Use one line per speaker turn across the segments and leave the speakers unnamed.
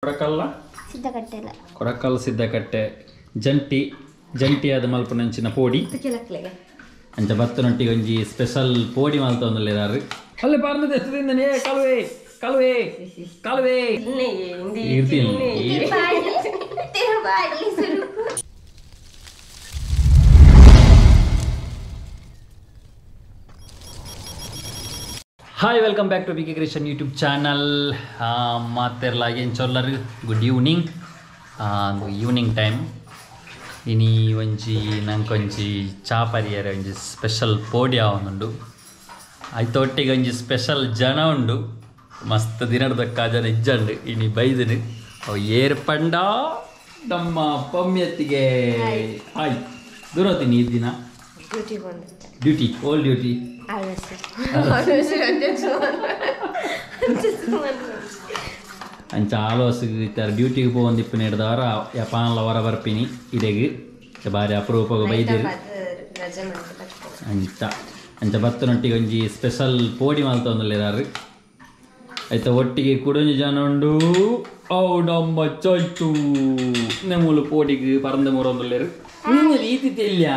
ಕೊಡಕಲ್ಲ
ಸಿದ್ಧಕಟ್ಟೆ
ಕೊಡಕಲ್ ಸಿದ್ಧಕಟ್ಟೆ ಜಂಟಿ ಜಂಟಿಯಾದ ಮಲ್ಪುನಂಚಿನ ಪೋಡಿ ಅಂಚ ಬತ್ತನೊಟ್ಟಿಗೆ ಒಂಜಿ ಸ್ಪೆಷಲ್ ಪೋಡಿ ಮಲ್ತೊಂದುಲ್ಲೆರ್ ಅಲ್ಲೇ ಪಾರ್ನದ ಎತ್ತದಿಂದನೇ ಕಲುವೆ ಕಲುವೆ ಕಲುವೆ ಇರ್ತೀನಿ. Hi welcome back to B K Krishan YouTube channel. ಮಾತೆರ್ಲ ಏನು ಚೊಲ್ಲರು ಗುಡ್ ಈವ್ನಿಂಗ್. ಈವ್ನಿಂಗ್ ಟೈಮ್ ಇನಿ ಒಂಜಿ ನಂಕೊಂಜಿ ಚಾ ಪರಿಯರೆ ಒಂಜಿ ಸ್ಪೆಷಲ್ ಪೋಡಿ ಆವೊಂದುಂಡು. ಐತೊಟ್ಟಿಗೆ ಒಂಜಿ ಸ್ಪೆಷಲ್ ಜನ ಉಂಡು, ಮಸ್ತ್ ದಿನದಕ್ಕ ಜನ ಇಜ್ಜಂಡು ಇನಿ ಬೈದಿನಿ ಅವು ಏರ್ಪಂಡ ನಮ್ಮ ಪಮ್ಯತ್ತಿಗೆ. ಹಾಯ್ ದೂರತೀನಿ ಈ ದಿನ ಡ್ಯೂಟಿ ಓಲ್ಡ್ ಡ್ಯೂಟಿ ಅಂಚ ಆಲೋಸಿಗೆ ಇತ್ತಾರೆ ಡ್ಯೂಟಿಗೆ ಪೋವೊಂದಿಪ್ಪು ನೇಡ್ದವರ ಯಪಾನ್ಲ ಹೊರ ಬರ್ಪಿನಿ ಇಡೆಗ್ ಬಾರಿ ಅಪರೂಪಗ ಬೈದಿರು. ಅಂಚ ಅಂಚ ಬತ್ತನೊಟ್ಟಿಗೆ ಒಂಜಿ ಸ್ಪೆಷಲ್ ಪೋಡಿ ಮಲ್ತೊಂದುಲ್ಲೆರ್. ಐತ ಒಟ್ಟಿಗೆ ಕುಡೊಂಜಿ ಜನ ಉಂಡು. ಅವು ನಮ್ಮ ಚೊಯ್ತು ನೆಮೂಲು ಪೋಡಿಗೆ ಪರಂದ ಮೂರೊಂದುಲ್ಲೆರ್. ನೀನು ರೀತಿ ತೆಲ್ಯ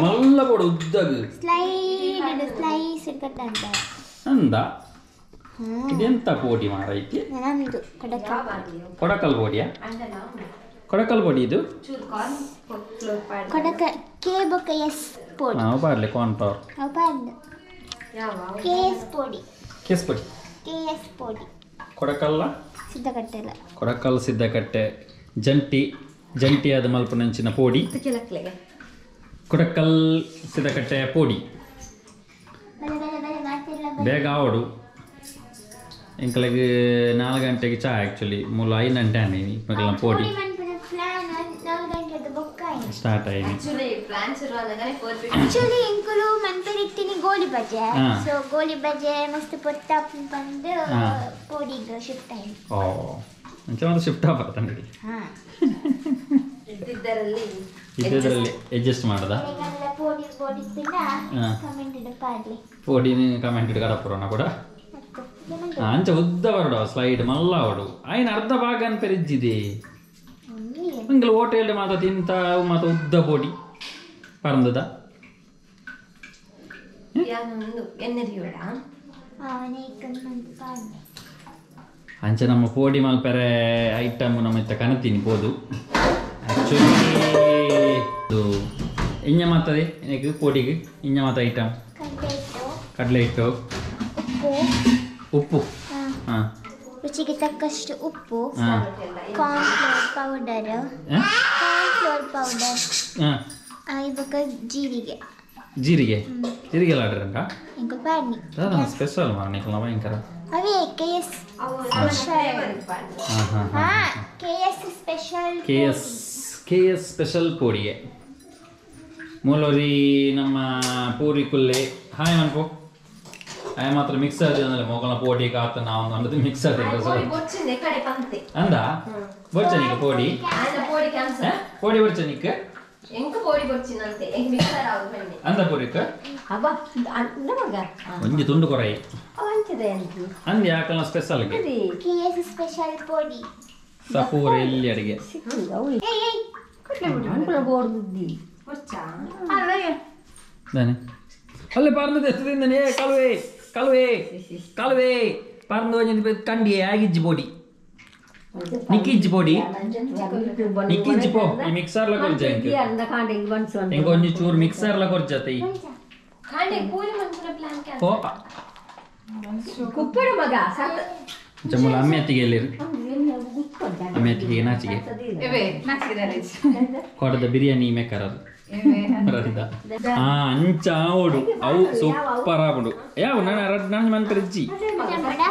ಮಲ್ಲ ಪೋಡು ಉದ್ದಗ್ ಅಂದ ಇದೆಂತ ಪೋಡಿ ಮಾರೈತಿ? ಕೊಡಕಲ್ ಪೋಡಿಯಾ? ಕೊಡಕಲ್ ಪೋಡಿ ಇದು ಪಾಡ್ಲೆ ಕಾರ್ನ್ ಫ್ಲವರ್ ಕೇಸ್ ಪೊಡಿ ಕೊಡಕಲ್ಲ
ಸಿದ್ಧಕಟ್ಟೆ
ಕೊಡಕಲ್ ಸಿದ್ಧಕಟ್ಟೆ ಜಂಟಿ ಜಂಟಿಯಾದ ಮಲ್ಪುನಂಚಿನ ಪೋಡಿ ಕೊಡಕಲ್ ಸಿದ್ಧಕಟ್ಟೆ ಪೋಡಿ ಬೇಗ ಆವಡು. ಎಂಕಲೆಗ್ 4 ಗಂಟೆಗೆ ಚಾ ಆ್ಯಕ್ಚುಲಿ ಮೂಲ 5 ಗಂಟೆ ಆನಿ ಮಕ್ಕಳ ಪೋಡಿ ಸ್ಟಾರ್ಟ್ ಆಯ್ತು.
ಆಕ್ಚುಲಿ ಇಂಕುಲು ಮನ್ಪೆರಿತ್ತಿನಿ ಗೋಲಿ ಬಜೆ, ಸೊ ಗೋಲಿ ಬಜೆ ಮಸ್ತ್ ಪೊತ್ತ ಬಂದು ಪೋಡಿಗೆ ಶಿಫ್ಟ್ ಆಯ್ತು.
ಓ ಅಂಚ ಮಾತ್ರ ಶಿಫ್ಟ್ ಆಪರ್ತಾನೆ
ಇದ್ದಿದ್ದರಲ್ಲಿ
ಅಡ್ಜಸ್ಟ್ ಮಾಡದ
ಪೋಡಿ ಪೋಡಿ ಕಮೆಂಟ್ ಪಾಡ್ಲಿ
ಪೋಡಿನ ಕಮೆಂಟ್ ಕಡಪುರೋಣ ಕೂಡ. ಅಂಚ ಉದ್ದ ಬರಡು ಸ್ಲೈಡ್ ಮಲ್ಲ ಅವಡು ಆಯ್ನ ಅರ್ಧ ಭಾಗ ಅನ್ಪೆರಿಜ್ಜಿದೆ. ಇಂಗ್ಲ ಹೋಟೆಲ್ ಮಾತ ತಿಂತ ಮಾತ ಉದ್ದ ಪೋಡಿ ಪರಂದದ ಅಂಚ ನಮ್ಮ ಪೋಡಿ ಮಲ್ಪೆರೆ ಐಟಮ್ ನಮ್ಮ ಇತ್ತ ಕನತೀನಿ ಪೋದು. ಆ್ಯಕ್ಚುಲಿ ಇದು ಇಂಜ ಮಾತದೆ ಏನಕ್ಕೆ ಪೋಡಿಗೆ ಇಂಜ ಮಾತ ಐಟಮ್ ಕಡಲೆ ಹಿಟ್ಟು ಉಪ್ಪು ಹಾಂ
ರುಚಿಗೆ ತಕ್ಕಷ್ಟು ಉಪ್ಪು, ಕಾರ್ನ್ ಪೌಡರ್, ಕಾರ್ನ್ ಪೌಡರ್, ಇವಾಗ ಜೀರಿಗೆ
ಜೀರಿಗೆ ಜೀರಿಗೆ ಎಲ್ಲ ಆಡ್ರಂಗ
ಇಂಕ ಪಾಡ್ನಿ
ಸ್ಪೆಷಲ್ ಮಾರನೆ ಕಲ ಭಯಂಕರ
ಅವೇ ಕೆ ಎಸ್ ಸ್ಪೆಷಲ್. ಹಾ K S special
K S special ಪೋಡಿಗೆ ಮೂಲೋರಿ ನಮ್ಮ ಪೂರಿ ಕುಲ್ಲೆ ಹಾಯ್ ಮನ್ಪು ಆಯ ಮಾತ್ರ ಮಿಕ್ಸ್ ಆದ ಅಂದ್ರೆ ಮೊಗಲ ಪೋಡಿ ಕಾತ ನಾವು ಅನ್ನೋದು ಮಿಕ್ಸ್ ಆದ ಅಂದ ಬೊಚ್ಚನಿಕ ಪೋಡಿ ಪೋಡಿ ಬೊಚ್ಚನಿಕ ಅಂದ ಪೋಡಿಕ ಒಂಜಿ ತುಂಡು ಕೊರೈ ಅಂದ ಯಾಕಲ್ಲ ಸ್ಪೆಷಲ್
ಕೆ ಎಸ್ ಸ್ಪೆಷಲ್ ಪೋಡಿ
ಸಪೂರ ಎಲ್ಲಿ ಅಡಿಗೆ ಅಲ್ಲೇ ಪಾರ್ನದ ಎತ್ತದಿಂದನೇ ಕಲುವೆ ಕಲುವೆ ಕಲುವೆ ಪಾರ್ನದ ಒಂಜಿ ಕಂಡಿಯೆ ಆಗಿಜ್ಜಿ ಪೋಡಿ ನಿಕ್ಕಿಜ್ಜಿ ಪೋಡಿ ನಿಕ್ಕಿಜ್ಜಿ ಪೋ ಈ ಮಿಕ್ಸರ್ಲ ಕೊರ್ಜ ಇಂಕ ಒಂಜಿ ಚೂರು ಮಿಕ್ಸರ್ಲ ಕೊರ್ಜತೆ ಈ ಪೋ ಜಮ್ಮುಲ ಅಮ್ಮೆತ್ತಿಗೆ ಎಲ್ಲಿರು ಅಮ್ಮೆತ್ತಿಗೆ ನಾಚಿಗೆ ಕೊಡದ ಬಿರಿಯಾನಿ ಮೇಕರದು ಅಂಚ ಆವಡು ಅವು ಸೂಪರ್ ಆಪುಂಡು. ಯಾವ ನಾನು ನಾನು ಮನ್ಪೆರಿಜ್ಜಿ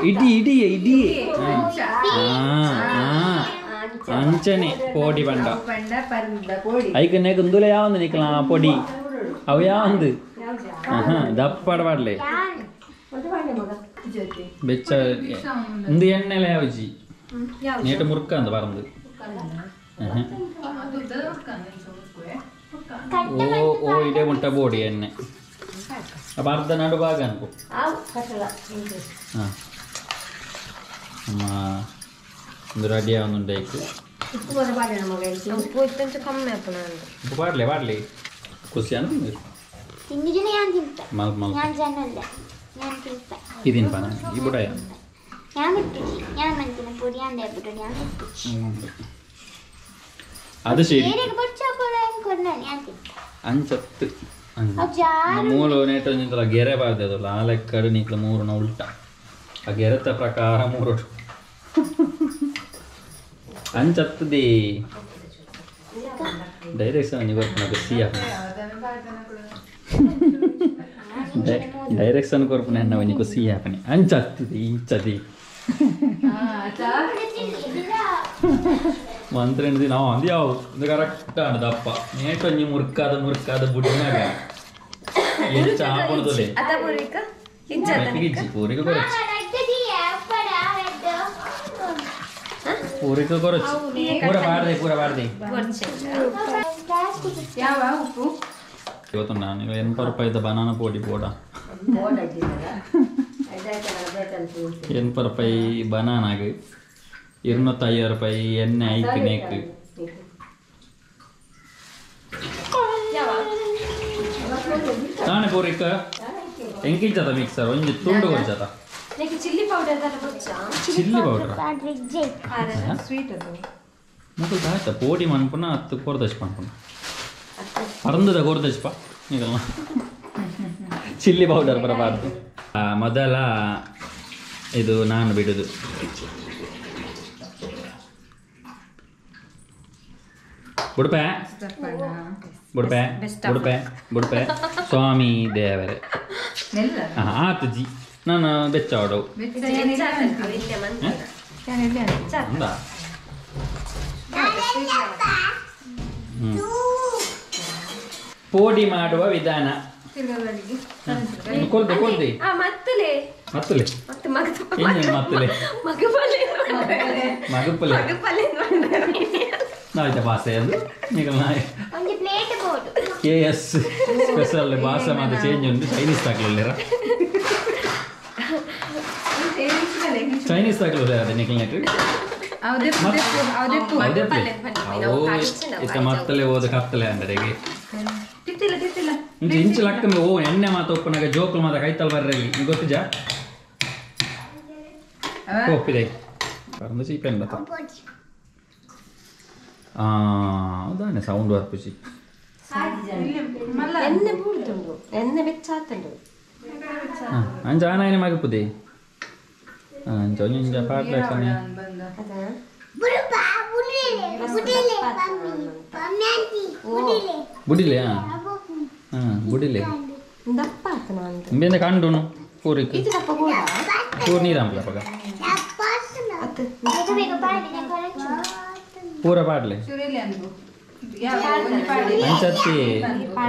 ಇಡಿ ಇಡಿ ಇಡಿ ಅಂಚನೆ ಪೋಡಿ ಬಂಡ ಐಕ್ ನೆಕ್ ಉಂದುಲೆ ಯಾವಂದು ನಿಕ್ಲ ಪೊಡಿ ಅವು ಯಾವಂದು ದಪ್ಪಡ ಪಾಡ್ಲೆ ಬೆಚ್ಚ ಇಂದು ಎಣ್ಣೆಲ ಯಾವಜಿ ನೇಟ ಮುರ್ಕ ಅಂದ ಬರಂದು ಓ ಓ ಇಡೇ ಉಂಟ ಬೋಡಿ ಎಣ್ಣೆ ಅಪ್ಪ ಅರ್ಧ ನಡು ಭಾಗ ಅನ್ಕೋ. ಹಾಂ ನಮ್ಮ ಒಂದು ರೆಡಿ ಆವೊಂದುಂಡು
ಉಪ್ಪು ಬರ ಪಾಡೋಣ ಮಗ ಉಪ್ಪು ಇತ್ತಂಚ ಕಮ್ಮಿ ಆಪುನ
ಉಪ್ಪು ಪಾಡ್ಲೆ ಪಾಡ್ಲೆ ಖುಷಿ ಅನ್ನ
ತಿಂದಿದ್ದೀನಿ ಯಾನ್ ತಿಂತ
ಮಲ್ ಮಲ್
ಯಾನ್ ಜನಲ್ಲ ಯಾನ್ ತಿಂತ
ಇದೀನಿ ಪಾನ ಈ ಬುಡಯ
ಯಾನ್ ಬಿಟ್ಟುಜಿ ಯಾನ್ ಮಂತಿನ ಪೊಡಿ ಯಾನ್ ದೇಬಿಟ್ಟು ಯಾನ್ ಬಿಟ್ಟುಜಿ
ಅದು ಶರಿ
ಬೇರೆಗೆ ಬೊಚ್ಚ ಕೊಡ ಕೊರ್ನ ಯಾನ್ ತಿಂತ
ಅಂಚತ್ತು ಮೂಲು ನೇಟೊಂಜಿಂತಲ ಗೆರೆ ಬಾರ್ದಲ್ಲ ಆ ಲೆಕ್ಕಡು ನೀಕ್ಲ ಮೂರುನ ಉಲ್ಟ ಆ ಗೆರೆತ ಪ್ರಕಾರ ಮೂರು ಅಂಚತ್ತದಿ ಡೈರೆಕ್ಷನ್ ಒಂಜಿ ಕೊರ್ಪುನ ಖುಷಿ ಡೈರೆಕ್ಷನ್ ಕೊರ್ಪುನ ಎನ್ನ ಒಂಜಿ ಖುಷಿ ಆಪನೆ ಅಂಚತ್ತದಿ ಇಂಚದಿ ಮಂತ್ರೆಂಡು ದಿನ ಅಂದು ಯಾವ ಇದು ಕರೆಕ್ಟ್ ಆಂಡ್ ದಪ್ಪ ನೇಟೊಂಜಿ ಮುರ್ಕಾದ ಮುರ್ಕಾದ ಬುಡಿನಾಗ ಎಂಚ ಆಪುಣದೊಲೆ ಪೂರಿಕ ಕೊರಚ್ ಪೂರಿಕ ಕೊರಚ್ ಪೂರ ಪಾಡ್ದೆ ಪೂರ ಪಾಡ್ದೆ
ಯಾವ ಉಪ್ಪು
ಇವತ್ತು ನಾನು 80 ರೂಪಾಯಿದ ಬನಾನ ಪೋಡಿ ಬೋಡ 80 ರೂಪಾಯಿ ಬನಾನಾಗ 250 ರೂಪಾಯಿ ಎಣ್ಣೆ ಐಕ್ ನೇಕ್ ತಾನೆ ಪೂರಿಕ ಎಂಕಿಂಚದ ಮಿಕ್ಸರ್ ಒಂಜಿ ತುಂಡು ಕೊರ್ಚದ
ಚಿಲ್ಲಿ ಪೌಡರ್ ದಾಲ ಬೊಚ್ಚ
ಚಿಲ್ಲಿ ಪೌಡರ್
ಸ್ವೀಟ್ ಅದು
ಮುಕುಲ್ ದಾತ ಪೋಡಿ ಮನ್ಪುನ ಅತ್ತು ಕೊರ್ದಶ್ ಪನ್ಪುನ ಪರಂದದ ಕೊರ್ದಶ್ಪ ಈಗಲ್ಲ ಚಿಲ್ಲಿ ಪೌಡರ್ ಬರಬಾರ್ದು. ಮೊದಲ ಇದು ನಾನು ಬಿಡುದು ಬುಡ್ಪೆ ಬುಡ್ಪೆ ಬುಡ್ಪೆ ಬುಡ್ಪೆ ಸ್ವಾಮಿ ದೇವರೇ ಆತು ಜಿ ನಾನು ಬೆಚ್ಚಾಡು ಪೋಡಿ ಮಾಡುವ ವಿಧಾನ ಕೊಲ್ದೆ ಕೊಲ್ದೆ
ಮತ್ತಲೆ
ಮತ್ತಲೆ ಮತ್ತಲೆ ಮಗಪಲೆ ನಾಯ್ತ ಭಾಷೆ ಅದು
ಒಂಜಿ ಪ್ಲೇಟ್ ಬೋಡು
ಕೆ ಎಸ್ ಸ್ಪೆಷಲ್ ಭಾಷೆ ಮಾತ್ರ ಚೇಂಜ್ ಉಂಟು. ಚೈನೀಸ್ ತಾಕ್ಲಿಲ್ಲ ಚೈನೀಸ್ ತಾಕ್ಲಿಲ್ಲ ಅದೇ ನಿಕಲ್ನೆಟ್ ಇತ್ತ ಮತ್ತಲೆ ಹೋದ ಕತ್ತಲೆ ಅಂದರೆಗೆ ಇಂಚು ಲಕ್ಕ ಓ ಎಣ್ಣೆ ಮಾತ ಒಪ್ಪನಾಗ ಜೋಕುಲು ಮಾತ ಕೈತಲ್ ಬರ್ರಲ್ಲಿ ಗೊತ್ತಿಜಾ ಒಪ್ಪಿದೆ ಪರಂದು ಚೀಪೆನ್ ಬತ್ತ ಅದಾನೆ ಸೌಂಡ್ ಬರ್ಪುಜಿ
ಎಣ್ಣೆ ಬೂಡ್ದುಂಡು ಎಣ್ಣೆ ಬೆಚ್ಚಾತುಂಡು
ಅಂಚ ಆನಾಯನೆ ಮಗಪುದೆ ಅಂಚ ಒಂಜ ಪಾಡ್ಲೆ ಬುಡಿಲೆ ಬುಡಿಲೆ
ದಪ್ಪ ಆತನ ಅಂತ
ಇಂಬೆಂದ ಕಂಡುನು ಪೂರಿಕ್
ಇದು ದಪ್ಪ ಬೋಡ
ಪೂರ್ ನೀರು ಅಂಪ್ಲ ಪಗ ಪೂರ ಪಾಡ್ಲೆ ಅಂಚತ್ತಿ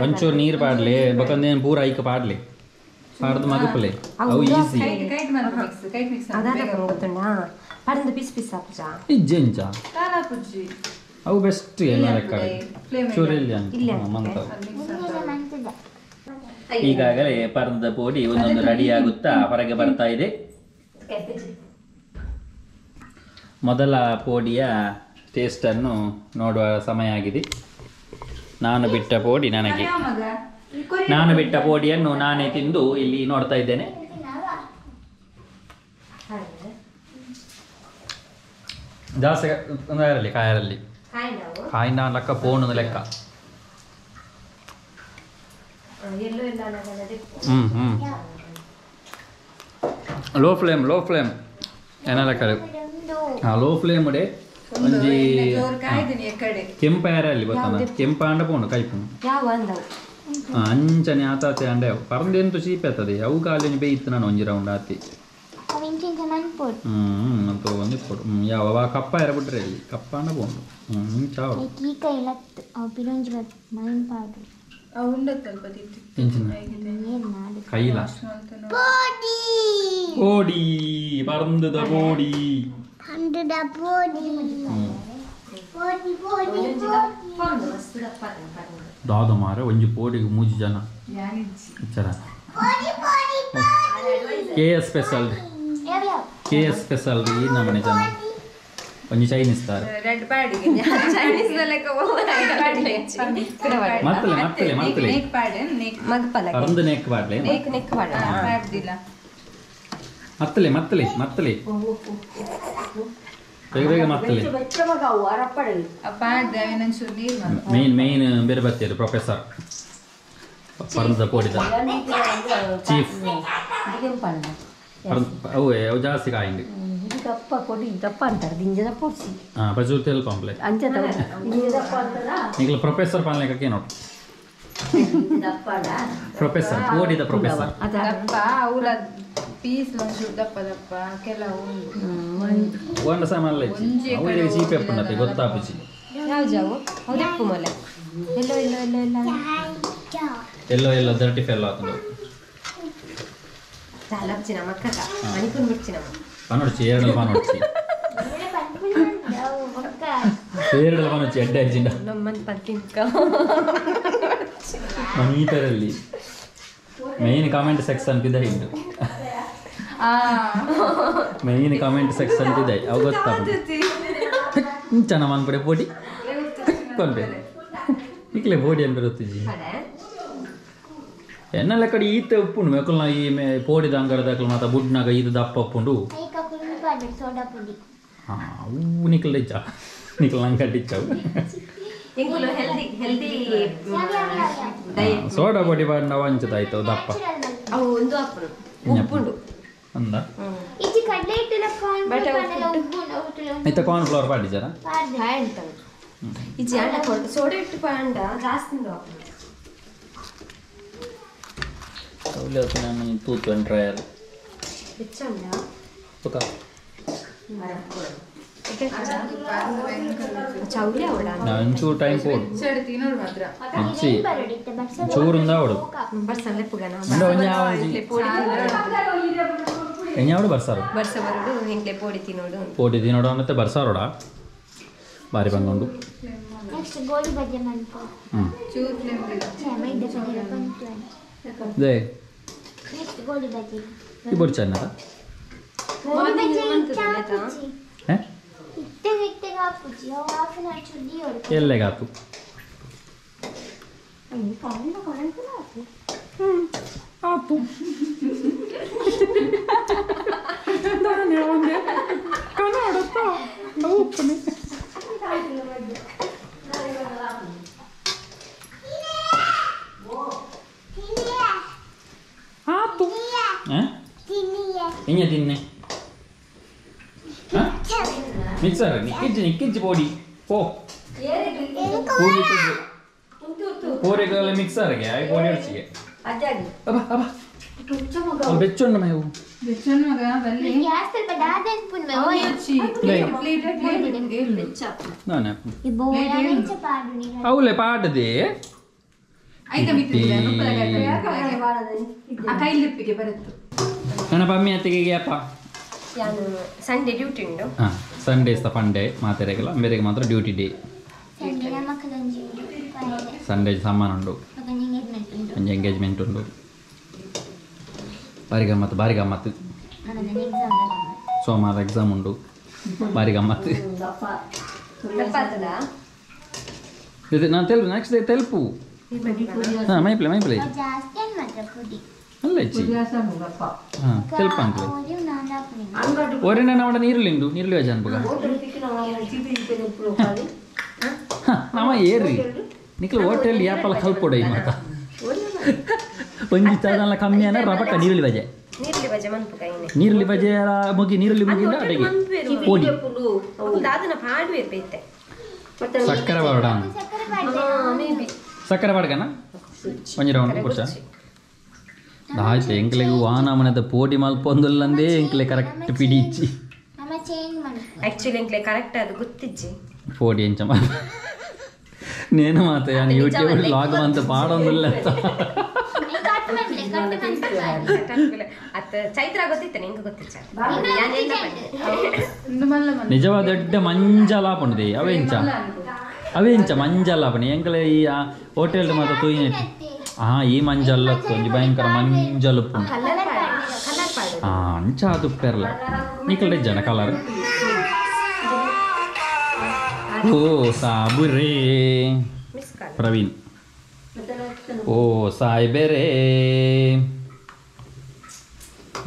ಒಂಚೂರು ನೀರು ಪಾಡ್ಲೆ ಬೊಕಂದೇನು ಪೂರ ಐಕ ಪಾಡ್ಲೆ ಪಾಡ್ದು ಮಗಪಲೆ ಅವು ಈಸಿ
ಅದಾದ ಗೊತ್ತುಂಡಾ ಪರಂದು ಪಿಸ್ ಪಿಸ್ ಆಪುಜಾ
ಇಜ್ಜೆ ಇಂಚ ಅವು ಬೆಸ್ಟ್ ಎಲ್ಲ ಲೆಕ್ಕ ಚೂರಿಲ್ಲ ಮಂತ. ಈಗಾಗಲೇ ಪರಂದ ಪೋಡಿ ಒಂದೊಂದು ರೆಡಿ ಆಗುತ್ತಾ ಹೊರಗೆ ಬರ್ತಾ ಇದೆ. ಮೊದಲ ಪೋಡಿಯ ಟೇಸ್ಟನ್ನು ನೋಡುವ ಸಮಯ ಆಗಿದೆ. ನಾನು ಬಿಟ್ಟ ಪೋಡಿ ನನಗೆ, ನಾನು ಬಿಟ್ಟ ಪೋಡಿಯನ್ನು ನಾನೇ ತಿಂದು ಇಲ್ಲಿ ನೋಡ್ತಾ ಇದ್ದೇನೆ. ಜಾಸ್ತಿ ಇರಲಿ ಕಾಯರಲ್ಲಿ ಕಾಯಿನ ಲೆಕ್ಕ ಪೋಣದ ಲೆಕ್ಕ. ಹ್ಞೂ ಹ್ಞೂ ಲೋ ಫ್ಲೇಮ್ ಲೋ ಫ್ಲೇಮ್ ಏನ ಲೆಕ್ಕ ಹಾಂ ಲೋ ಫ್ಲೇಮ್ ಉಡೆ ಒಂಜಿ ಕೆಂಪ ಯಾರಲ್ಲಿ ಗೊತ್ತಾನ ಕೆಂಪ ಅಂಡ ಪೋಣು ಕೈಪುನು ಅಂಚನೆ ಆತಾತೆ ಅಂಡೆ ಪರಂದೆಂತು ಚೀಪೆ ಆತದೆ ಅವು ಕಾಲಿನ ಬೇಯಿತ್ತು ನಾನು ಒಂಜಿ ರೌಂಡ್ ಆತಿ ಹ್ಞೂ ಒಂದು ಇಪ್ಪಡು ಯಾವ ಕಪ್ಪ ಎರ ಬಿಟ್ರೆ ಇಲ್ಲಿ ಕಪ್ಪ ಅಂಡ ಪೋಂಡು ಹ್ಞೂ ಚಾವ ಕೈಲ ಪೋಡಿ ಪರಂದದ ಪೋಡಿ ದಾದ ಮಾರ ಒಂಜಿ ಪೋಡಿಗೆ ಮೂಜಿ ಜನ ಇಚ್ಚರ K S special K S special ಈ ನಮ್ಮನೆ ಜನ ಒಂಜಿ ಚೈನೀಸ್ ದಾರ್
ರೆಡ್ ಪ್ಯಾಡಿಗೆ
ಚೈನೀಸ್ ದಲೆಕ
ಮತ್ತಲೆ ಮತ್ತಲೆ ಮತ್ತಲೆ
ನೆಕ್ ಪ್ಯಾಡ್ ನೆಕ್
ಮಗಪಲ
ಪರಂದು ನೆಕ್ ಪಾಡ್ಲೆ
ನೆಕ್ ನೆಕ್ ಪಾಡ
ಪ್ಯಾಡ್ದಿಲ್ಲ
ಮತ್ತಲೆ ಮತ್ತಲೆ ಮತ್ತಲೆ ಬೇಗ ಬೇಗ ಮತ್ತಲೆ
ಪ್ಯಾಡ್ ಅವೇನಂಚೂರು ನೀರು
ಮೇನ್ ಮೇನ್ ಬೇರೆ ಬರ್ತೀರಿ ಪ್ರೊಫೆಸರ್ ಪರಂದ ಪೋಡಿದ ಚೀಫ್ ಅವು ಅವು ಜಾಸ್ತಿ ಕಾಯಿಂಡು
ದಪ್ಪ ಕೊಡಿ ದಪ್ಪ ಅಂತಾರೆ ದಿಂಜ ದಪ್ಪ ಉಡ್ಸಿ
ಹಾಂ ಬಜೂರ್ ತೆಲ್ ಪಂಪ್ಲೆ
ಅಂಚ ದಪ್ಪ ಅಂತಾರ
ಈಗಲ ಪ್ರೊಫೆಸರ್ ಪನ್ಲೆಕ್ಕಕ್ಕೆ ನೋಡು ಪ್ರೊಫೆಸರ್ ಪೋಡಿದ ಪ್ರೊಫೆಸರ್
ದಪ್ಪ ಅವಳ ಪೀಸ್ ಒಂಚೂರು ದಪ್ಪ ದಪ್ಪ ಕೆಲವು
ಒಂದು ಸಾಮಾನ್ಯ ಅವು ಇದಕ್ಕೆ ಚೀಪ್ ಎಪ್ಪುಂಡತ್ತೆ ಗೊತ್ತಾಪುಜಿ
ಯಾವ ಜಾವು ಹೌದಪ್ಪು ಮೊಲೆ ಎಲ್ಲೋ ಎಲ್ಲೋ ಎಲ್ಲೋ ಎಲ್ಲ
ಎಲ್ಲೋ ಎಲ್ಲೋ ದರ್ಟಿ ಫೆಲ್ಲೋ ಆತಂದು
ಚಾಲಪ್ಚಿನ ಮಕ್ಕಕ ಮಣಿಕುನ್ ಬಿಡ್ಚಿನ
ಪನೊಡ್ಚಿ ಎರಡು ಪನೊಡ್ಚಿ ಎರಡು ಪನೊಡ್ಚಿ ಎಡ್ಡೆ ಅಜ್ಜಿಂಡ
ನಮ್ಮನ್ ಪಂತಿಂಕ
ಮನೀತರಲ್ಲಿ ಮೇನ್ ಕಾಮೆಂಟ್ ಸೆಕ್ಷನ್ ಪಿದ ಹಿಂಡು ಮೇನ್ ಕಾಮೆಂಟ್ ಸೆಕ್ಷನ್ ಪಿದ ಅವು ಗೊತ್ತಾಪುಂಡು ಇಂಚನ ಮನ್ಪಡೆ ಪೋಟಿ ಪನ್ಪೆ ಇಕ್ಲೆ ಬೋಡಿ ಅನ್ಪೆ ಗೊತ್ತಿಜ್ಜಿ ಎನ್ನೆಲ್ಲ ಕಡೆ ಈತ ಉಪ್ಪುಂಡು ಮೆಕಲ್ನ ಈ ಮೇ ಪೋಡಿದ ಅಂಗಡದಾಕಲು ಮಾತ ಬುಡ್ನಾಗ ಈತ ದಪ್ಪ ಉಪ್ಪುಂಡು ಹಾಂ ಅವು ನಿಕ್ಲ ಇಚ್ಚ ನಿಕ್ಲ ಅಂಗಡಿ ಇಚ್ಚವು
ಹೆಲ್ದಿ ಹೆಲ್ದಿ
ಸೋಡಾ ಪೊಡಿ ಪಾಡ್ನ ವಂಚದಾಯ್ತು ದಪ್ಪ
ಅವು ಒಂದು ಅಪ್ಪುಂಡು ಉಪ್ಪುಂಡು
ಅಂದ ಇತ್ತ ಕಾರ್ನ್ ಫ್ಲವರ್ ಪಾಡಿಜಾರ
ಇಜ್ಜಿ ಅಂಡ ಸೋಡಾ ಇಟ್ಟು ಪಾಂಡ ಜಾಸ್ತಿ
ತೂತು ಟ್ರಯಲ್ ಒಂಚೂರು ಟೈಮ್ ಪೋಡು ಇಜ್ಜಿ ಚೂರುಂದ ಅವಡು ಎಂಜಾವಡು ಬರ್ಸಾರು ಪೋಡಿ ತಿನ್ನೋಡು ಅನ್ನತ್ತೆ ಬರ್ಸಾರೋಡ ಬಾರಿ ಬಂಗುಂಡು ಹ್ಞೂ they ಈ ಬೊರ್ಚ ಅನ್ನದ ಎಲ್ಲೆಗಾತು ಆತು ಆತು ಎಂಜ ತಿನ್ನೆ ಮಿಕ್ಸರ್ ನಿಕ್ಕಿಜ್ಜಿ ನಿಕ್ಕಿಜ್ಜಿ ಪೋಡಿ ಪೋ ಪೂರಿ ಪೂರಿಗೆಲ್ಲ ಮಿಕ್ಸರ್ಗೆ ಆಯ್ ಪೋಡಿ ಅಡ್ಚಿಗೆ ಅಬ್ಬ ಅಬ್ಬ ಬೆಚ್ಚೊಂಡು ಮೇವು ಅವಲೆ ಪಾಡದೆ ನನ್ನ ಪಮ್ಮಿ ಅತ್ತಿಗೆ ಅಪ್ಪ
ಸಂಡೇ ಡ್ಯೂಟಿ ಉಂಟು.
ಹಾಂ, Sunday is the fun day ಮಾತೆರೆಗಲ ಬೇರೆಗೆ ಮಾತ್ರ ಡ್ಯೂಟಿ ಡೇ. ಸಂಡೇ ಸಾಮಾನು ಉಂಡು, ಒಂಜಿ ಎಂಗೇಜ್ಮೆಂಟ್ ಉಂಡು. ಬಾರಿ ಗಮ್ಮತ್ತು, ಬಾರಿ ಗಮ್ಮತ್ತು. ಸೋಮವಾರ ಎಕ್ಸಾಮ್ ಉಂಡು, ಬಾರಿ ಗಮ್ಮತ್ತು. ನಾನು ತೆಲ್ಪು ನೆಕ್ಸ್ಟ್ ಡೇ ತೆಲ್ಪು. ಹಾಂ, ಮೈಪ್ಲೆ ಮೈಪ್ಲೆ ಅಲ್ಲ ಹೆಚ್ಚಿ. ಹಾಂ, ತೆಲ್ಪ ಅಂಕ್ಲೆ ಒರಿನ ನಮ್ಮಡ ನೀರುಳ್ಳಿ ಉಂಡು, ನೀರುಳ್ಳಿ ವಜ ಅನ್ಪಗ. ನಮ್ಮ ಏರ್ರಿ ನಿಕ್ಲು ಹೋಟೆಲ್ ಯಾಪಲ ಕಲ್ಪೊಡ ಈ ಮಾತ ಒಂಜಿ ಚದಲ್ಲ ಕಮ್ಮಿ ಅನ್ನ ರಬಕ್ಕ ನೀರುಳ್ಳಿ ಬಜೆ, ನೀರುಳ್ಳಿ ಬಜೆ ಮುಗಿ ನೀರುಳ್ಳಿ ಮುಗಿಂದ ಅಡಿಗೆ ಪೋಡಿ ಸಕ್ಕರೆ ಬರೋಡ ಸಕ್ಕರೆ ಬಾಡ್ಗನ ಒಂಜಿ ರೌಂಡ್ ಕೊಡ್ಸ ಆಯ್ತು. ಎಂಕ್ಲೆಗ್ ವಾನ ಮನೆದ ಪೋಡಿ ಮಲ್ಪೊಂದುಲ್ಲಂದೇ ಎಂಕ್ಲೆ ಕರೆಕ್ಟ್ ಪಿಡಿಚ್ಚಿ.
ಆಕ್ಚುಲಿ ಎಂಕ್ಲೆ ಕರೆಕ್ಟ್ ಅದು ಗೊತ್ತಿಜ್ಜಿ
ಪೋಡಿ ಎಂಚ నేను ಮಾತ ಯಾನ್ ಯೂಟ್ಯೂಬ್ ಲಾಗ್ ಅಂತ ಪಾಡೊಂದುಲ್ಲ
ಚೈತ್ರ ಗೊತ್ತಿತ್ತ ನಿಂಗೆ ಗೊತ್ತಿಚ್ಚ
ನಿಜವಾದ ದೊಡ್ಡ ಮಂಜಲಾಪುಂಡು ಅವೆಂಚ ಅವೆಂಚ ಮಂಜಲಾಪಣಿ ಎಂಕಲೆ ಈ ಹೋಟೆಲ್ ಮಾತ ತೂಯಿನ. ಹಾ, ಈ ಮಂಜಲ್ಲ ಒಂಜಿ ಭಯಂಕರ ಮಂಜಲ್ ಉಪ್ಪುಂಡು. ಹಾ, ಅಂಚ ಅದು ಪೆರ್ಲ ನಿಕಲ್ ಜನ ಕಲರ್ ಓ ಸಾಬುರೇ ಪ್ರವೀಣ್ ಓ ಸಾಯ್ಬೇರೇ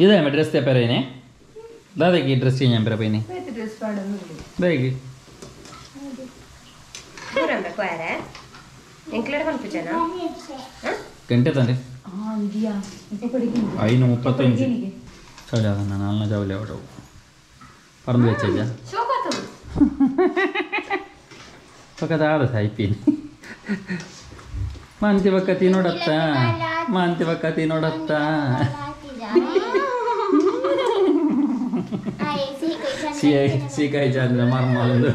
ಇದೇ ಡ್ರೆಸ್ ತೇಪರೇನೆ ದಾದಾಗಿ ಡ್ರೆಸ್ ಚೇಂಜ್ ಅಂಬರ ಪೈನೆ ಬೇಗಿ ಗಂಟೆ ತಂದೆ 5:35 ಸರಿ ಅದನ್ನ ನಾಲ್ನ ಜಾವಲಿ ಅವಡು ಪರಂದು വെച്ചേച്ച ಪಕ್ಕದ ಸಾಯ್ತೀನಿ ಮಾಂತಿ ಬಕ್ಕ ತಿನ್ನೋಡತ್ತ ಮಾಂತಿ ಬಕ್ಕ ತಿನ್ನೋಡತ್ತ ಸೀಕಾಯಿ ಚಂದ್ರ ಮರ್ಮಲಂದು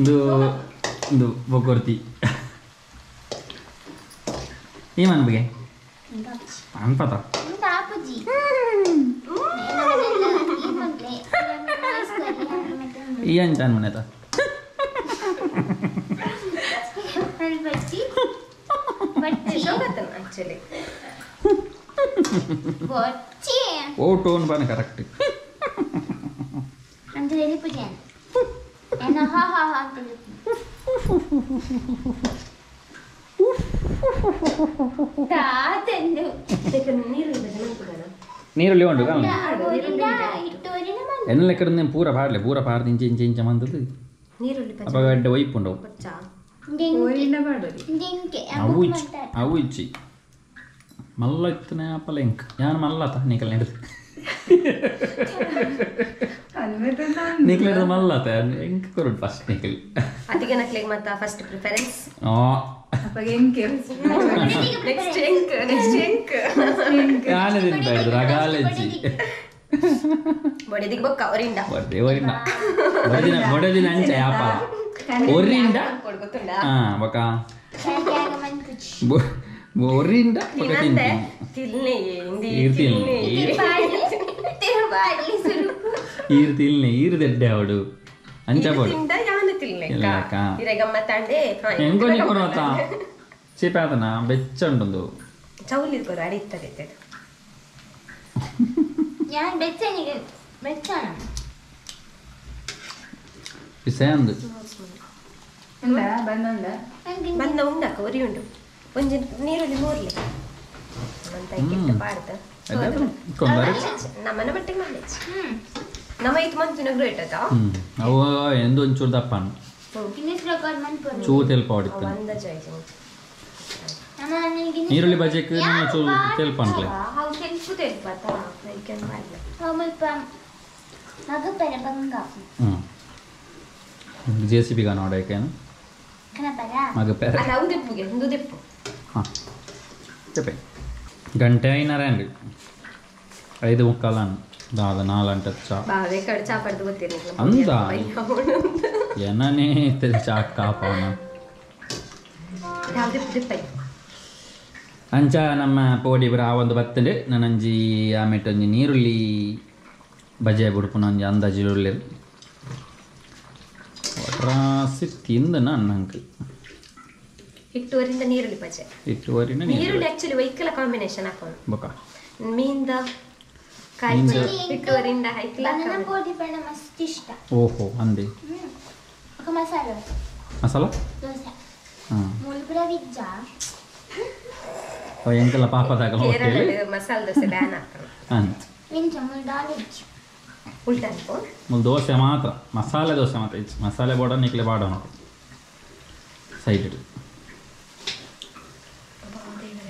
ಇದು ಇದು ಬೊಕ್ಕೊರ್ತಿ ಈ ಮನ್ಬಿಗೆ ಅನ್ಪತ ಈ ಅಂಚಾನ್ ಮನೆತ ಓ ಟೋನ್ ಬಾನ ಕರೆಕ್ಟ್
ಅಂತ తెలిಪುಜೆ ಏನ ಹಾ ಹಾ ಹಾ ಅಂತ ತಾತಂದು
ನೀರುಳ್ಳಿ ಉಂಟು ಕಾಣ ಎಣ್ಣೆ ಲೆಕ್ಕದ ಪೂರ ಪಾಡ್ಲೆ ಪೂರ ಪಾಡ್ದು ಇಂಚ ಇಂಚ ಇಂಚ ಮಂದದ್ದು ಅಪ್ಪ ಅಡ್ಡ ಒಯ್ಪು ಉಂಡವು ಅವು ಇಚ್ಚಿ ಅವು ಇಚ್ಚಿ ಮಲ್ಲ ಇತ್ತನೆ ಅಪ್ಪಲ ಇಂಕ್ ಯಾನು ಮಲ್ಲತ ನೀಕಲ್ ಹಿಡಿದು ನೀಕಲ್ ಹಿಡಿದು ಮಲ್ಲತ ಎಂಕ್ ಕೊರಡು ಫಸ್ಟ್ ನೀಕಲ್
ಅದಕ್ಕೆ ನಕ್ಲಿಗೆ ಮತ್ತೆ ಫಸ್ಟ್ ಪ್ರಿಫರೆನ್ಸ್ ನೆಕ್ಸ್ಟ್ ಎಂಕ್ ನೆಕ್ಸ್ಟ್ ಎಂಕ್
ಯಾನೆ ತಿನ್ಬಾರ್ದು ರಗಾಲಜ್ಜಿ
ಬೊಡೆದಿಗೆ ಬೊಕ್ಕ ಒರಿಂಡ
ಬೊಡೆ ಒರಿಂಡ ಬೊಡೆದಿನ ಬೊಡೆದಿನ ಅಂಚ ಯಾಪ ಒರಿಂಡ ಹಾ ಬೊಕ್ಕ ಒರಿಂಡ ಬೊಕ್ಕ ತಿಂತೀನಿ
ತಿಲ್ನೆ
ಈರ್ ತಿಲ್ನೆ ಈರ್ ತಿಲ್ನೆ ಈರ್ ದೆಡ್ಡೆ ಅವಡು ಅಂಚ ಬೋಡು ಎಂಕೊಂಜಿ ಕೊರತ ಚೀಪಾತನ ಬೆಚ್ಚ ಉಂಟೊಂದು
ಚೌಲಿ ಕೊರು ಅಡಿತ್ತದೆ
ಯಾನ್ ಬೆಚ್ಚನಿಗೆ ಬೆಚ್ಚನ
ಬಿಸೆಂದು
ಉಂಡ ಬಂದ
ಬಂದ ಉಂಡಕ್ಕ ಒರಿ ಉಂಡು ಒಂಜಿ ನೀರುಳ್ಳಿ ಮೂರ್ಲಿ ಅಂತ ಕೆಟ್ಟ ಪಾಡ್ದ ನಮ್ಮನೆ ಬಟ್ಟೆಗೆ ಮಲ್ಲೆಚ್ಚಿ ನಮ್ಮ ಇತ್ತು ಮಂತಿನ ಗ್ರೇಟ್ ಅದ
ಅವು ಎಂದು ಒಂಚೂರು ದಪ್ಪನು ಚೂರು ತೆಲ್ಪ ಹೊಡಿತಾನೆ ನೀರುಳ್ಳಿ ಬಜೆಕ್ ನಮ್ಮ ಚೂರು ತೆಲ್ಪ ಅನ್ಲೆ ಜೆ ಸಿ ಬಿ ನೋಡೋಕೇನು ಮಗಪೆರ ಹಾಂ చెప్పే ಗಂಟೆ ಐನರ ಅಂడి 5:45 ದಾದ 4 ಗಂಟೆ ಚಾ ಅಂದ ಏನನೇ ಚಾ ಕಾಪವನ ಅಂಚ ನಮ್ಮ ಪೋಡಿ ಬರ ಒಂದು ಬತ್ತಂಡು ನನ್ನಂಜಿ ಆಮೇಲೆ ಒಂಜಿ ನೀರುಳ್ಳಿ ಬಜೆ ಬುಡ್ಪುನ ಒಂಜಿ ಅಂದಾಜಿ ಉಳ್ಳಿ ರಾಸಿ ತಿಂದು ನನ್ನ
ಹಿಟ್ಟುವರಿಂದ ನೀರುಳ್ಳಿ ಬಜೆ
ಹಿಟ್ಟುವರಿಂದ
ನೀರುಳ್ಳಿ ಆಕ್ಚುಲಿ ವೈಕಲ ಕಾಂಬಿನೇಷನ್ ಹಾಕೋಣ
ಬೊಕ
ಮೀಂದ ಕಾಯಿ ಹಿಟ್ಟುವರಿಂದ ಹೈಕಲ
ನನ್ನ ಪೋಡಿ ಬಣ್ಣ ಮಸ್ತ್ ಇಷ್ಟ.
ಓಹೋ ಅಂದೆ
ಮಸಾಲ
ಮಸಾಲ
ದೋಸೆ
ಹಾ
ಮುಲ್ಪುರ ವಿಜ್ಜ
ಎಂಕಲ ಪಾಪದಾಗ
ಕೇರಳದ ಮಸಾಲ ದೋಸೆ ಬ್ಯಾನ್ ಹಾಕೋಣ
ಅಂತ
ವಿಂಚ ಮುಲ್ ದಾಲ್
ಉಲ್ಟಾ ಅನ್ಕೋ
ಮುಲ್ ದೋಸೆ ಮಾತ್ರ ಮಸಾಲೆ ದೋಸೆ ಮಾತ್ರ ಇಚ್ಚು ಮಸಾಲೆ ಬೋಡ ನಿಕ್ಲೆ ಬಾಡ ನೋಡು ಸೈಡ್ ಇಡು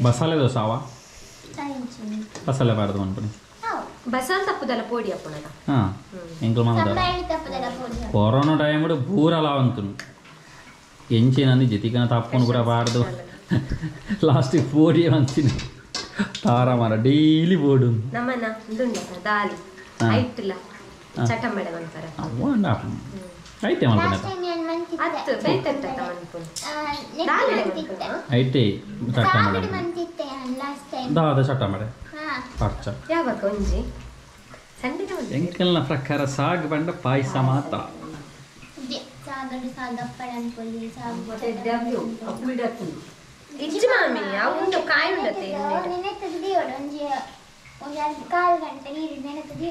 ಮಸಾಲೆ ದೋಸೆ ಅವ ಮಸಾಲೆ ಬಾರ್ದು ಅನ್ಪಣಿ
ಬಸಾಲ್ ತಪ್ಪುದಲ್ಲ ಪೋಡಿ ಅಪ್ಪಣದ
ಹಾಂ ಎಂಕಲ್ ಮಾಮದ ಕೊರೋನಾ ಟೈಮ್ ಪೂರ ಲಾವಂತುನು ಎಂಚಿನಂದು ಜಿತಿಕನ ತಪ್ಪುನು ಪೂರ ಬಾರ್ದು ಲಾಸ್ಟಿಗೆ ಪೋಡಿ ಅಂತೀನಿ ತಾರ ಮಾರ ಡೈಲಿ ಬೋಡು
ನಮ್ಮನ ಉಂದುಂಡ ದಾಲಿ ಐಟ್ಲ ಚಟಂಬಡೆ ಅಂತಾರೆ
ಅವ ಐತೆ ಮಲ್ಪುನ
ಅತ್ತು ಬೇತಟ್ಟ ಮನ್ಪುನ ದಾಲಿ
ಐತೆ ಚಟಂಬಡೆ ದಾದ ಚಟಂಬಡೆ ಪರ್ಚ
ಯಾವಾಗ ಒಂಜಿ ಸಂಡಿಗೆ ಒಂಜಿ
ಎಂಕಲ್ನ ಪ್ರಕಾರ ಸಾಗ್ ಬಂಡ ಪಾಯಸ ಮಾತ್ರ
ಇಜ್ಜಿ ಮಾಮಿ ಅವು ಒಂದು ಕಾಯಿ ಉಂಡತೆ
ಒಂದು ಕಾಲು ಗಂಟೆ ನೀರು ನೆನಪು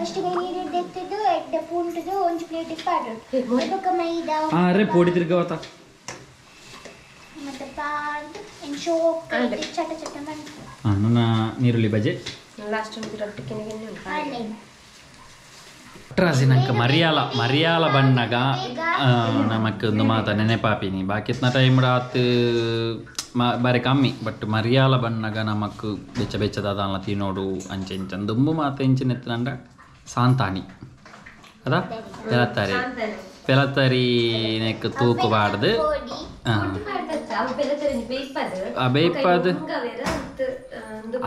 ಅಷ್ಟು ನೀರು ಎತ್ತಿದ್ದು ಎಡ್ಡೆ ಪುಂಟದು ಒಂಜಿ ಪ್ಲೇಟ್ ಪಾಡೋಡು ಬೊಕ್ಕ ಮೈದಾ
ಅರೆ ಪೋಡಿ ತಿರ್ಗವತ
ಮತ್ತೆ ಪಾಡ್ದು ಶೋಕ್ ಚಟ ಚಟ ಮಂತು
ನನ್ನ ನೀರುಳ್ಳಿ ಬಜೆ
ಲಾಸ್ಟ್ ಒಂದು ರೊಟ್ಟಿ ಕೆನೆ
ಟ್ರಾಸಿ ನಂಗೆ ಮರಿಯಾಲ ಮರಿಯಾಲ ಬಣ್ಣಗ ನಮಕ್ ಒಂದು ಮಾತ ನೆನೆಪಾಪಿನಿ ಬಾಕಿತ್ನ ಟೈಮ್ ಆತು ಬಾರಿ ಕಮ್ಮಿ ಬಟ್ ಮರಿಯಾಲ ಬಣ್ಣಗ ನಮಕ್ ಬೆಚ್ಚ ಬೆಚ್ಚದಾದ ತಿನ್ನೋಡು ಅಂಚೆ ಇಂಚ ದುಂಬು ಮಾತ ಇಂಚಿನ ಎತ್ತನಂಡ ಸಾಂತಾನಿ ಅದ ಪೆಲತ್ತರಿ ಪೆಲತ್ತರಿ ನೆಕ್ ತೂಕು ಬಾಡ್ದು ಬೇಯ್ಪದು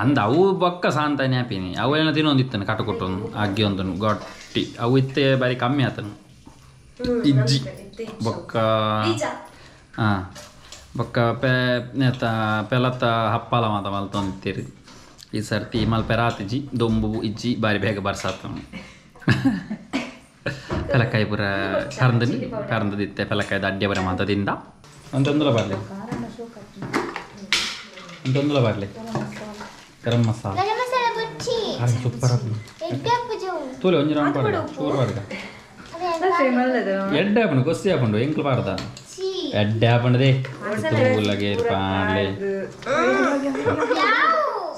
ಅಂದ ಅವು ಬೊಕ್ಕ ಸಾಂತಾನೆ ಆಪಿನಿ ಅವು ಏನೋ ತಿನ್ನೊಂದಿತ್ತನು ಕಟುಕುಟ್ಟು ಅಗ್ಗಿ ಒಂದು ಗಟ್ಟಿ ಅವು ಇತ್ತೆ ಬಾರಿ ಕಮ್ಮಿ ಆತನು ಇಜ್ಜಿ ಬೊಕ್ಕ ಹಾಂ ಬೊಕ್ಕ ಪೆ ನೇತ ಪೆಲತ್ತ ಹಪ್ಪಲ ಮಾತ ಮಲ್ತೊಂದಿತ್ತೀರಿ ಈ ಸರ್ತಿ ಮಲ್ಪೆರಾತಿಜಿ ದೊಂಬು ಇಜ್ಜಿ ಬಾರಿ ಬೇಗ ಬರ್ಸಾತನು ಪೆಲಕಾಯಿ ಪೂರ ಕರಂದಲ್ಲಿ ಕರಂದದಿತ್ತೆ ಪೆಲಕಾಯ್ದ ಅಡ್ಡೆ ಬರ ಮಾತದಿಂದ ಅಂತಂದುಲ ಬರಲಿ ಅಂತಂದುಲ ಬರಲಿ ಗರಂ ಮಸಾಲ
ಗರಂ ಮಸಾಲ ಬುಚ್ಚಿ
ಸೂಪರ್ ತೂಲೆ ಒಂಜಿ ರೌಂಡ್ ಪಾಡ್ಗ ಚೂರು ಪಾಡ್ಗ ಎಡ್ಡೆ ಆಪುಂಡು ಕೊಸ್ಸಿ ಆಪುಂಡು ಎಂಕ್ಲು ಪಾಡ್ದ ಎಡ್ಡೆ ಆಪುಂಡದೆ ತೂಲಗೆ ಪಾಡ್ಲೆ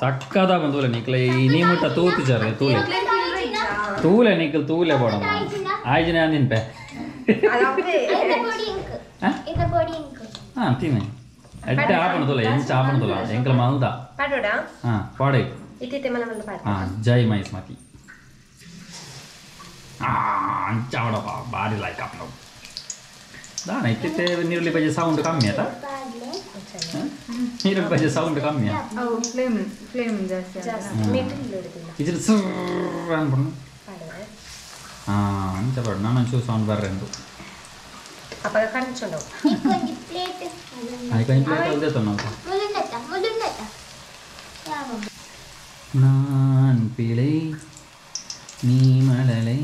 ಸಕ್ಕದ ತೂಲೆ ನಿಕ್ಲೆ ಈ ನೀ ಮುಟ್ಟ ತೂತಿಚಾರ ತೂಲೆ ತೂಲೆ ನಿಕ್ಲು ತೂಲೆ ಬೋಡಮ್ಮ ಆಯ್ಜಿನ ಅಂದಿನ್ಪೆ ಹಾಂ ತಿನ್ನಿ ಎಡ್ಡೆ ಆಪುಂಡು ತೂಲೆ ಎಂಚ ಆಪುಂಡು ತೂಲ ಎಂಕ್ಲ ಮಲ್ದ ಹಾಂ ಪಾಡೆ ಹಾಂ ಜೈ ಮೈಸ್ಮತಿ ಅಂಚ ಆವಡಪ್ಪ ಭಾರಿ ಲೈಕ್ ಆಪುಂಡು ದಾನ ಇತ್ತಿತ್ತೆ ನೀರುಳ್ಳಿ ಬಜೆ ಸೌಂಡ್ ಕಮ್ಮಿ ಆಯ್ತಾ ನೀರುಳ್ಳಿ ಬಜೆ ಸೌಂಡ್ ಕಮ್ಮಿ
ಫ್ಲೇಮ್ ಫ್ಲೇಮ್ ಜಾಸ್ತಿ
ಇದ್ರ ಸುರ್ ಅನ್ಕೊಂಡು ಹಾಂ ಅಂಚ ಪಾಡು ನಾನು ಒಂಚೂರು ಸೌಂಡ್ ಬರ್ರೆ ಅಂದು
ಅಪ್ಪಗ ಕಂಚುಂಡು
ಒಂಜಿ ಪ್ಲೇಟ್
ಆಯ್ತು ಪ್ಲೇಟ್ ಅಲ್ದೇ ತನ್ನ நான் பிழை நீ மழலை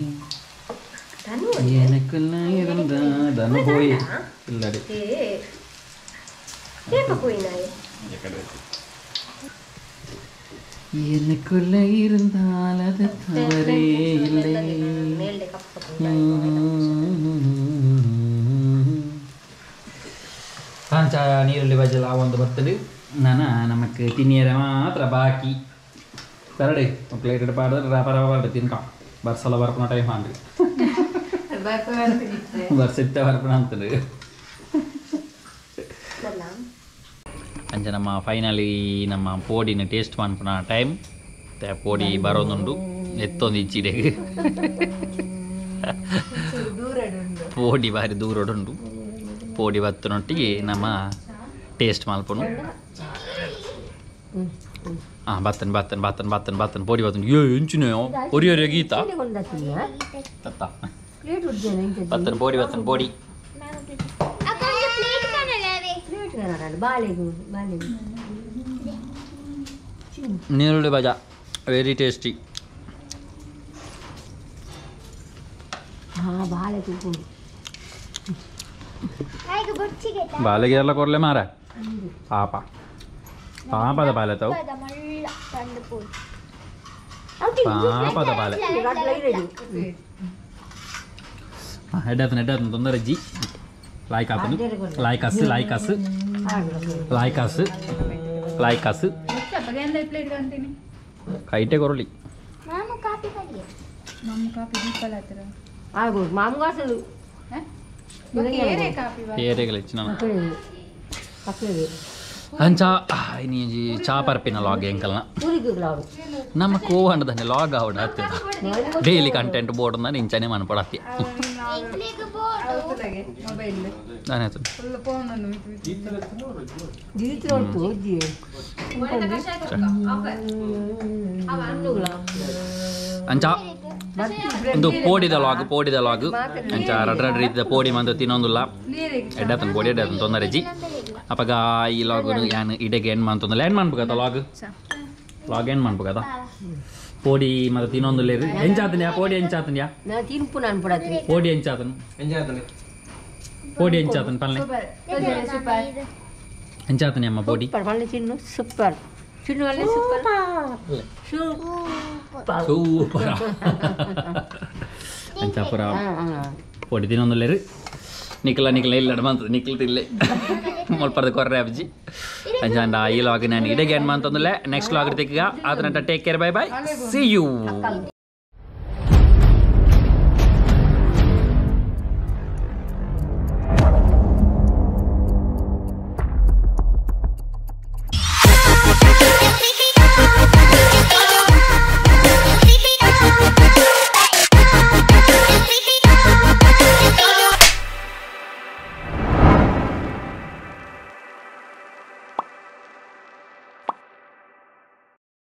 எனக்குள்ள இருந்தா தனு போய் இல்லடி எனக்குள்ள இருந்தால் அது தவறே இல்லை. ಕಾಂಚ ನೀರುಳ್ಳಿ ಬಜ್ಜೆಲ್ಲ ಒಂದು ಬರ್ತದೆ. ನಾನು ನಮಕ್ ತಿನ್ನಿಯರೆ ಮಾತ್ರ ಬಾಕಿ ಪರಡೆ ಪ್ಲೇಟ್ ಪಾಡಿದ್ರೆ ಪರ ಪಾಡು ತಿನ್ಕ ಬರ್ಸಲ ಬರ್ಪಣ ಟೈಮ್ ಅಂದ್ರಿ ಬರ್ಸಿತ್ತೆ ಬರ್ಪಣ ಅಂತದೆ. ಅಂಚ ನಮ್ಮ ಫೈನಲಿ ನಮ್ಮ ಪೋಡಿನ ಟೇಸ್ಟ್ ಮಾಡ್ಪಣ ಟೈಮ್. ಪೋಡಿ ಬರೋದುಂಡು ಎತ್ತೊಂದು ಇಚ್ಚಿಡೆಗೆ ಪೋಡಿ ಬಾರಿ ದೂರಡುಂಡು. ಪೋಡಿ ಬತ್ತನೊಟ್ಟಿಗೆ ನಮ್ಮ ಟೇಸ್ಟ್ ಮಲ್ಪನು. ಹಾಂ ಬತ್ತನ್ ಬತ್ತನ್ ಬತ್ತನ್ ಬತ್ತನ್ ಬತ್ತನ್ ಪೋಡಿ ಬತ್ತನ್ ಏ ಎಂಚಿನ ಒರಿ ಒರಿ ಗೀತ ತತ್ತ ಬತ್ತನ್ ಪೋಡಿ ಬತ್ತನ್ ಪೋಡಿ. ನೀರುಳ್ಳಿ ಬಜಾ ವೆರಿ ಟೇಸ್ಟಿ. ಬಾಲೆಗೆ ಎಲ್ಲ ಕೊರ್ಲೆ ಮಾರ ಪಾಪ ಪಾಪದ ಬಾಲೆ ತಾವು ಪಾಪದ ಬಾಲೆ ಎಡ್ಡಾತನ ಎಡ್ಡಾತನ ತೊಂದರೆ ಜಿ ಲಾಯ್ಕ್ ಆತನು ಲಾಯ್ಕ್ ಅಸ್ ಲಾಯ್ಕ್ ಅಸ್ ಲಾಯ್ಕ್ ಅಸ್ ಲಾಯ್ಕ್ ಅಸ್ ಕೈಟೆ ಕೊರಲಿ ಅಂಚ ಇನಿ ಚಾ ಪರ್ಪಿನ ಲಾಗ್ ಎಂಕಲ್ನ ನಮ್ಮ ಕೋವಂಡದನ್ನೆ ಲಾಗ್ ಆವಡ ಅತ್ತಿದ ಡೈಲಿ ಕಂಟೆಂಟ್ ಬೋರ್ಡ್ ನಾನು ಇಂಚನೆ ಮನ್ಪಡತ್ತಿ ಅಂಚ ಒಂದು ಪೋಡಿದ ಲಾಗ್ ಪೋಡಿದ ಲಾಗ್ ಅಂಚ ರಡ್ ರಡ್ ರೀತಿದ ಪೋಡಿ ಮಂದ ತಿನ್ನೊಂದುಲ್ಲ ಎಡ್ಡಾತನ ಪೋಡಿ ಎಡ್ಡಾತನ ತೊಂದರೆ ಜಿ ಅಪಗ ಈ ಲಾಗ್ ಯಾನ್ ಇಡೆಗೆ ಎಂಡ್ ಮಂತೊಂದುಲ್ಲ ಎಂಡ್ ಮನ್ಪುಗತ್ತ ಲಾಗ್ ಲಾಗ್ ಎಂಡ್ ಮನ್ಪುಗತ್ತ ಪೋಡಿ ಮತ್ತೆ ತಿನ್ನೊಂದುಲ್ಲ ಎಂಚಾತನ್ಯಾ ಪೋಡಿ ಎಂಚಾತನ್ಯಾ ಪೋಡಿ ಎಂಚಾತನ ಪೋಡಿ ಎಂಚಾತನ ಪಲ್ಲೆ ಎಂಚಾತನ್ಯ ಅಮ್ಮ ಪೋಡಿ
ಸೂಪರ್. Super super
super ಅಂಚ ಪೂರ ಪೊಡಿ ತಿನ್ನೊಂದುಲ್ಲೆರ್ ನಿಕ್ಲ ನಿಕ್ಲ ಇಲ್ಲಡ ಮಂತದ ನಿಕ್ಲ ತಿಲ್ಲೆ ಮುಲ್ಪರ್ದ ಕೊರ್ರೆ ಅಬ್ಜಿ ಅಂಚಾಂಡ ಈ ಲಾಗ್ ನಾನು ಇಡೆಗೆ ಏನು ಮಂತೊಂದುಲ್ಲೆ ನೆಕ್ಸ್ಟ್ ಲಾಗ್ ತಿಕ್ಕ ಆತನಂಟ take care bye bye see you.